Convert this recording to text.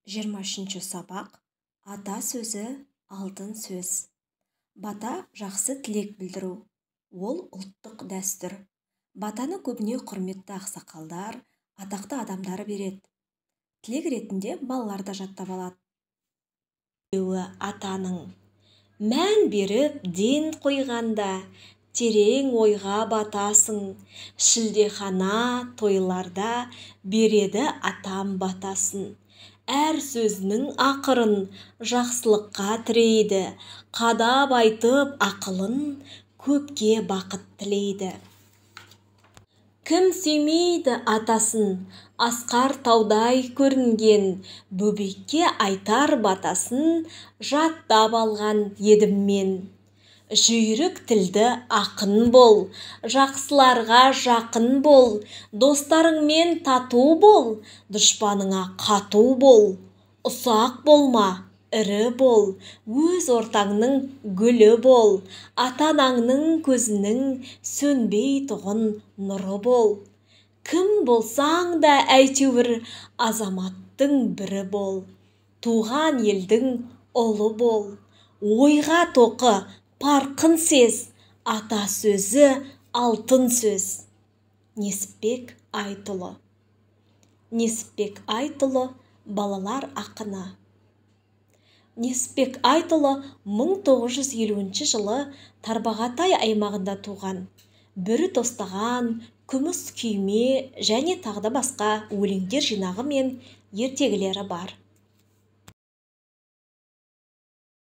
23 сабақ. Ата сөзі алтын сөз. Бата жақсы тілек білдіру. Ол ұлттық дәстүр. Батаны көбіне құрметті ақсақалдар, атақты адамдар береді. Тілек ретінде балалар да жаттап алады. Атаның мән беріп ден қойғанда терең ойға батасың. Шілдехана тойларда береді атам батасын. Әр сөзінің ақырын жақсылыққа тірейді. Қадап айтып ақылын көпке бақыт тілейді. Кім сүймейді атасын, асқар таудай көрінген, бөбекке айтар батасын жаттап алған едім мен. Жүйрік тілді ақын бол, жақсыларға жақын бол, достарыңмен тату бол, дұшпаныңа қату бол. Ұсақ болма, ірі бол, өз ортаңның гүлі бол, ата-анаңның көзінің сөнбейтұғын нұры бол. Кім болсаң да әйтеуір азаматтың бірі бол, туған елдің ұлы бол. Ойға тоқы, парқын сез, ата сөзі алтын сөз. Несіпбек Айтұлы. Несіпбек Айтұлы балалар ақыны. Несіпбек Айтұлы 1950 жылы Тарбағатай аймағында туған. Бүрі тостаған, күміс күйме және тағы да басқа өлеңдер жинағы мен ертегілері бар.